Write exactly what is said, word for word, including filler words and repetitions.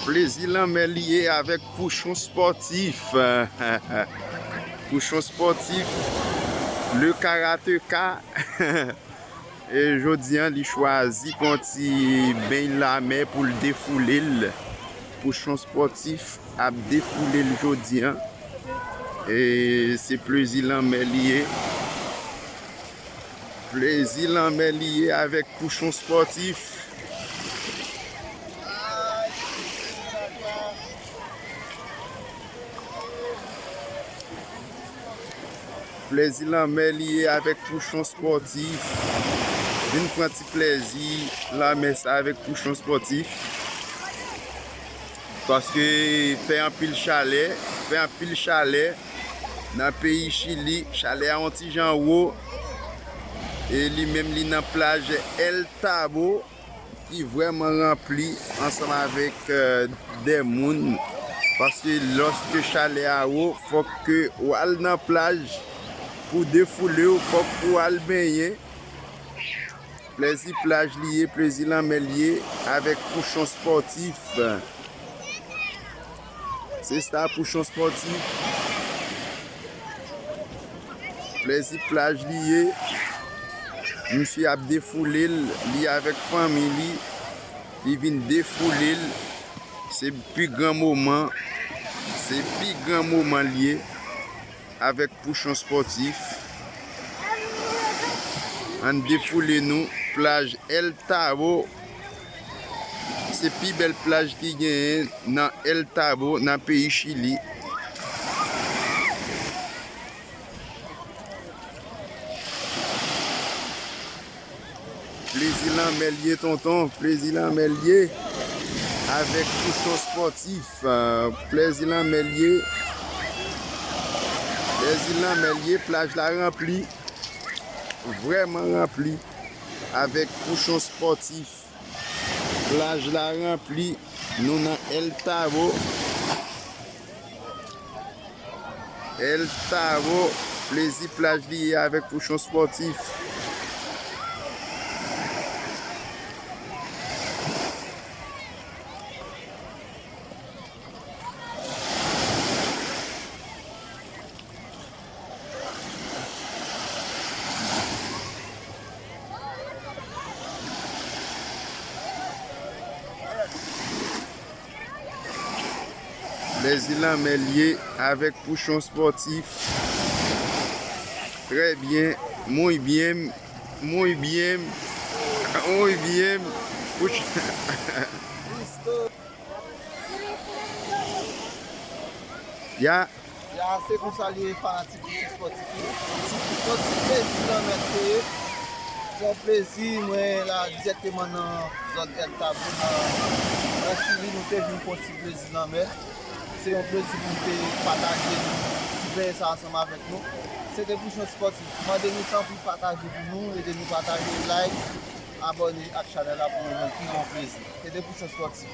Plezi lanmè li ye avèk Pouchon Spòtif. Pouchon Spòtif, le karateka. E jodi a, li chwazi fè yon ti beny lanmè pou l defoule l. Pouchon Spòtif ap defoule l jodi a. E se plezi lanmè li ye. Plezi lanmè li ye avèk Pouchon Spòtif. Plezi lanmè li ye avèk Pouchon Spòtif. Vin pran ti plezi lanmè sa avèk Pouchon Spòtif. Paske fè anpil chalè, fè anpil chalè nan peyi Chili. Chalè a yon ti jan wo. E li menm li nan plaj El Tabo ki vrèman ranpli ansanm avèk, euh, de moun. Paske lòske chalè a wo, fòk ke w al nan plaj pou defoule w, fòk ou al benyen. Plezi plaj li ye, plezi lanmè li ye avèk Pouchon Spòtif. Se sa, Pouchon Spòtif. Plezi plaj li ye. Misye ap defoule l, li avèk fanmi li. Li vin defoule l. Se pi gran moman. Se pi gran moman li ye avèk Pouchon Spòtif. Ann defoule nou, plaj El Tabo. Se pi bèl plaj ki genyen nan El Tabo, nan peyi Chili. Plezi lanmè l ye, tonton. Plezi lanmè l ye. Avèk Pouchon Spòtif. Euh, plezi lanmè l ye. Plezi lanmè l ye. Plaj la ranpli. Vrèman ranpli. Avèk Pouchon Spòtif. Plaj la ranpli. Nou nan El Tabo. El Tabo, plezi plaj li ye avèk Pouchon Spòtif. Plezi lanmè l ye avèk Pouchon Spòtif. Trè byen, muy bien, muy bien, muy bien. Pouch- Ya. Ya, se konsa li ye, fanatik Pouchon Spòtif yo. Yon ti plezi lanmè se ye. Se yon plezi, mwen la dirèkteman nan zòn El Tabo, nan, nan Chili, nou te vin pran ti plezi lanmè. Se yon plezi pou nou te pataje ti benyen sa ansanm avèk nou. Se te Pouchon Spòtif. Mande nou tanpri pataje pou nou, ede nou pataje, like, abòne ak chanèl la pou nou jwenn pi bon plezi. Se te Pouchon Spòtif.